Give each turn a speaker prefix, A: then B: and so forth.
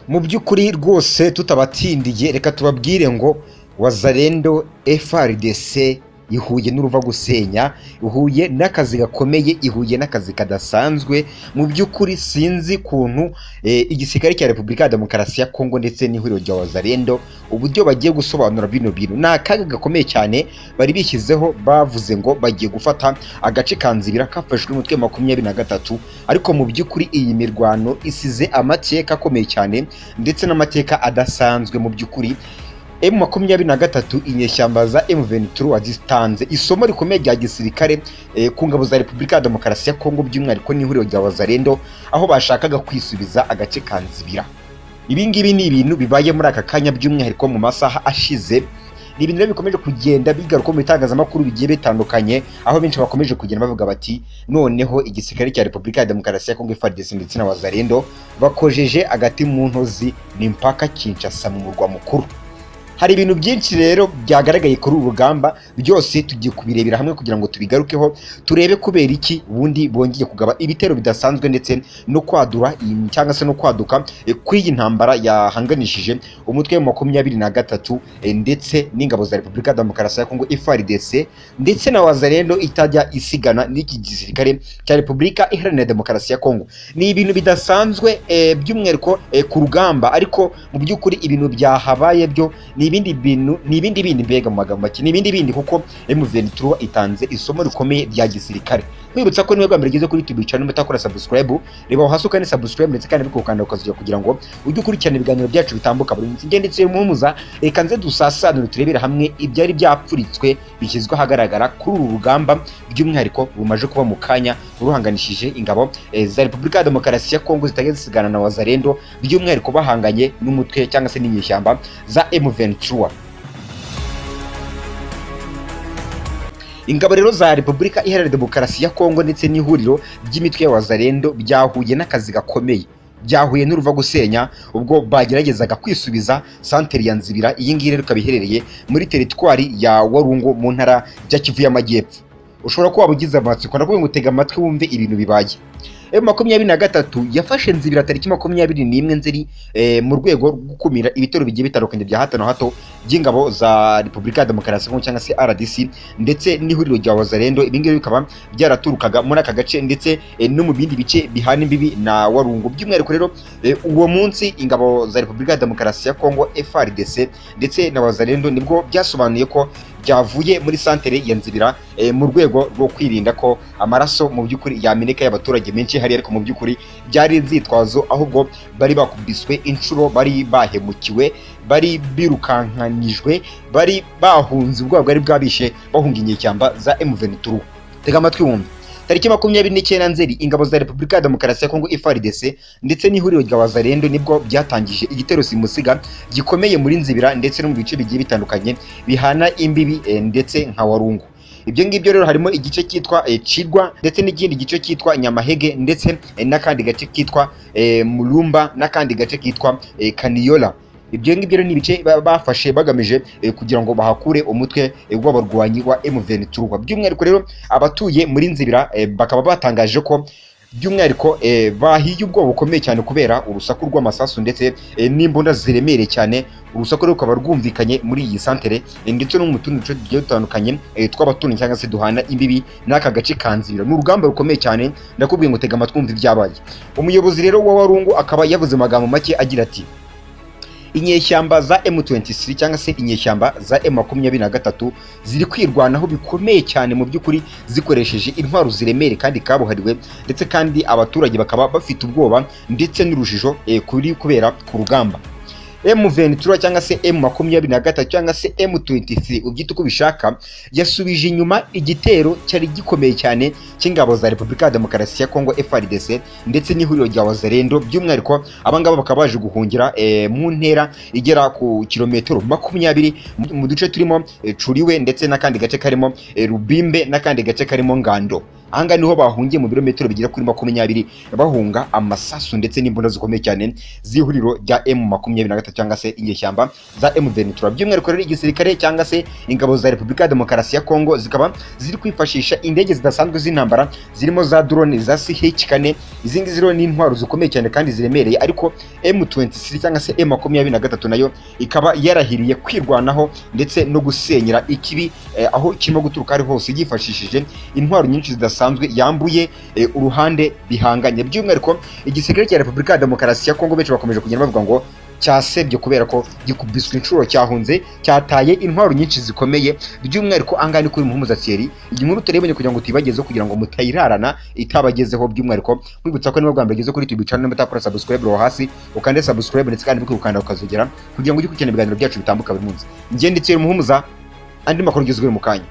A: Mu by'ukuri rwose tutabatindiye, reka tubabwire ngo Wazalendo FARDC ihuye n'uruva gusenya, ihuye n'akazi gakomeye, ihuye n'akazi kadasanzwe. Mu by'ukuri sinzi kuntu igisirikare cya Repubulika ya Demokarasi ya Kongo ndetse n'ihuriro rya Wazalendo uburyo bagiye gusobanura bino bintu. Ni akaga gakomeye cyane bari bishyizeho, bavuze ngo bagiye gufata agace ka Nzibira kafashwe n'umutwe 23, ariko mu by'ukuri iyi mirwano isize amateka akomeye cyane ndetse n'amateka adasanzwe. Mu by'ukuri M23, inyeshyamba za M23 zitanze isomo rikomeye rya gisirikare ku ngabo za Repubulika ya Demokarasi ya Kongo, by'umwihariko n'ihuriro rya Wazalendo, aho bashakaga kwisubiza agace ka Nzibira. Ibi ngibi ni ibintu bibaye muri aka kanya, by'umwihariko mu masaha ashize. Ni ibintu rero bikomeje kugenda bigaruka mu bitangazamakuru bigiye bitandukanye, aho benshi bakomeje kugenda bavuga bati noneho igisirikare cya Repubulika ya Demokarasi ya Kongo FARDC ndetse na Wazalendo bakojeje agati mu ntozi, ni mpaka Kinshasa mu murwa mukuru. Hari ibintu byinshi rero byagaragaye kuri uru rugamba, byose tugiye kubirebera hamwe kugira ngo tubigarukeho, turebe kubera iki ubundi bongeye kugaba ibitero bidasanzwe ndetse no kwadura cyangwa se no kwaduka kuri iyi ntambara yahanganishije umutwe wa 23 ndetse n'ingabo za Repubulika ya Demokarasi ya Kongo FARDC ndetse na Wazalendo itajya isigana n'iki gisirikare cya Repubulika Iharanira Demokarasi ya Kongo. Ni ibintu bidasanzwe by'umwihariko ku rugamba, ariko mu by'ukuri ibintu byahabaye byo ni ibindi bintu, ni ibindi bindi, mbega mu magambo make ni ibindi bindi, kuko M23 itanze isomo rikomeye rya gisirikare. Kwibutsa ko niwe bwa mbere ugeze kuri YouTube channel mutakora subscribe, reba aho hasi ukane subscribe ndetse kandi bikukanda ukazuya kugira ngo ujye ukurikirana ibiganiro byacu bitambuka buri munsi. Ngende ndetse muhumuza, reka nze dusasanure turebere hamwe ibyari byapfuritswe bishyizwe ahagaragara kuri uru rugamba, by'umwihariko rumaje kuba mu kanya ruhanganishije ingabo za Repubulika ya Demokarasi ya Kongo zitajya zisigana na Wazalendo, by'umwihariko bahanganye n'umutwe cyangwa se n'inyeshyamba za M23. Ingabo rero za Repubulika Iharanira Demokarasi ya Kongo ndetse n'ihuriro ry'imitwe ya Wazalendo byahuye n'akazi gakomeye, byahuye n'uruva gusenya ubwo bageragezaga kwisubiza santeri ya Nzibira. Iyi ngiyi rero ikaba iherereye muri teritwari ya Warungu mu ntara ya Kivu y'Amajyepfo. Ushobora kuba ugize amatsiko, ndakubwira ngo utega amatwi wumve ibintu bibaye. M23 yafashe Nzibira tariki 21 Nzeri mu rwego rwo gukumira ibitero bigiye bitandukanye bya hato na hato by'ingabo za Repubulika ya Demokarasi ya Kongo cyangwa se RDC ndetse n'ihuriro rya Wazalendo. Ibi ngibi bikaba byaraturukaga muri aka gace ndetse no mu bindi bice bihana imbibi na Warungu. By'umwihariko rero uwo munsi ingabo za Repubulika ya Demokarasi ya Kongo FARDC ndetse na Wazalendo nibwo byasobanuye ko byavuye muri santere ya Nzibira mu rwego rwo kwirinda ko amaraso mu by'ukuri yameneka y'abaturage menshi hari, ariko mu by'ukuri byari inzitwazo, ahubwo bari bakubiswe inshuro, bari bahemukiwe, bari birukankanijwe, bari bahunze ubwoba bwari bwabishe bahunga inyeshyamba za M23. Tega amatwi wumve. Tariki 29 Nzeri ingabo za Repubulika ya Demokarasi ya Kongo FARDC ndetse n'ihuriro rya Wazalendo nibwo byatangije igitero simusiga gikomeye muri Nzibira ndetse no mu bice bigiye bitandukanye bihana imbibi ndetse nka Warungu. Ibyo ngibyo rero harimo igice cyitwa Cirwa ndetse n'ikindi gice cyitwa Nyamahege ndetse n'akandi gace kitwa Mulumba n'akandi gace kitwa Kaniyola. Ibyo ngibyo rero ni ibice bafashe bagamije kugira ngo bahakure umutwe w'abarwanyi wa M23. By'umwihariko rero abatuye muri Nzibira bakaba batangaje ko by'umwihariko bahiye ubwoba bukomeye cyane kubera urusaku rw'amasasu ndetse n'imbunda ziremereye cyane. Urusaku rukaba rwumvikanye muri iyi santere ndetse no mu tundi duce tugiye dutandukanye tw'abaturanyi cyangwa se duhana imbibi n'aka gace ka Nzibira. Ni urugamba rukomeye cyane, ndakubwiye ngo tega amatwi wumve ibyabaye. Umuyobozi rero wa Warungu akaba yavuze amagambo make agira ati inyeshyamba za M23 cyangwa se inyeshyamba za M23 ziri kwirwanaho bikomeye cyane mu by'ukuri, zikoresheje intwaro ziremereye kandi kabuhariwe, ndetse kandi abaturage bakaba bafite ubwoba ndetse n'urujijo kuri kubera ku rugamba. M23 cyangwa se M23 cyangwa se M23 ubyita uko ubishaka, yasubije inyuma igitero cyari gikomeye cyane cy'ingabo za Repubulika ya Demokarasi ya Kongo FARDC ndetse n'ihuriro rya Wazalendo. By'umwihariko abangaba bakaba baje guhungira mu ntera igera ku kilometero 20 mu duce turimo Curiwe ndetse n'akandi gace karimo Rubimbe n'akandi gace karimo Ngando. Ahangaha niho bahungiye mu birometero bigera kuri 20, bahunga amasasu ndetse n'imbunda zikomeye cyane z'ihuriro rya M23 cyangwa se inyeshyamba za M23. By'umwihariko rero igisirikare cyangwa se ingabo za Repubulika ya Demokarasi ya Kongo zikaba ziri kwifashisha indege zidasanzwe z'intambara zirimo za drone za CH4. Izi ngizi rero ni intwaro zikomeye cyane kandi ziremereye, ariko M23 cyangwa se M23 nayo ikaba yarahiriye kwirwanaho ndetse no gusenyera ikibi aho kirimo guturuka ari hose, yifashishije intwaro nyinshi zidasanzwe yambuye uruhande bihanganye. By'umwihariko igisirikare cya Repubulika ya Demokarasi ya Kongo benshi bakomeje kugenda bavuga ngo cyasebye kubera ko gikubiswe inshuro, cyahunze, cyataye intwaro nyinshi zikomeye. By'umwihariko ahangaha ni kuri Muhumuza Thierry. Iyi nkuru turayibonye kugira ngo tuyibagezeho, kugira ngo mutayirarana itabagezeho. By'umwihariko mwibutsa ko niba bwa mbere ugeze kuri YouTube channel mutakora subscribe, aho hasi ukande subscribe ndetse kandi ukanda ukazogera kugira ngo ujye ukurikirana ibiganiro byacu bitambuka buri munsi. Njye ndi Thierry Muhumuza, andi makuru ugezweho mu kanya.